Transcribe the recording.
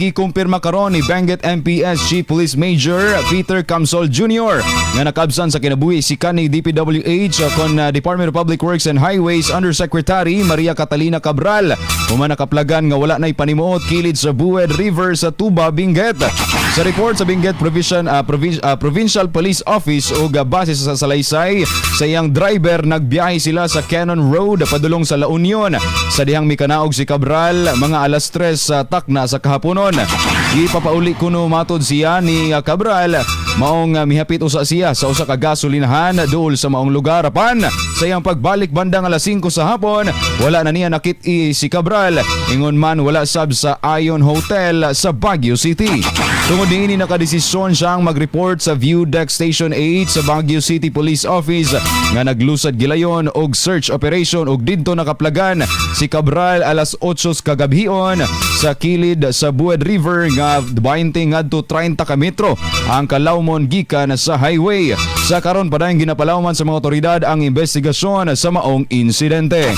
Gikumpirma karon ni Benguet MPS Chief Police Major Peter Camsol Jr. nga nakabsan sa kinabuhi si kanhi DPWH kon Department of Public Works and Highways Undersecretary Maria Catalina Cabral, human nakaplagan nga wala na'y panimuot kilid sa Bued River sa Tuba, Benguet. Sa report sa Benguet Provincial Police Office ug base sa salaysay sa iyang driver, nagbiyahe sila sa Kennon Road padulong sa La Union sa dihang mikanaog si Cabral mga alas 3 sa takna sa kahaponon. Ipapauli kuno matod siya ni Cabral, maong mihapit usa siya sa usa ka gasolinahan duol sa maong lugar, apan sa iyang pagbalik bandang alas 5 sa hapon, wala na niya nakit-i si Cabral. Ingon man, wala sab sa Ion Hotel sa Baguio City. Tungod niini, nakadesisyon siyang mag-report sa View Deck Station 8 sa Baguio City Police Office nga naglusad gilayon og search operation ug didto nakaplagan si Cabral alas 8 kagabhion sa kilid sa Bued River nga 20 ngadto 30 ka metro ang kalawmon gikan sa highway. Sa karon, padayon ginapalawman sa mga otoridad ang investigasyon sa maong insidente.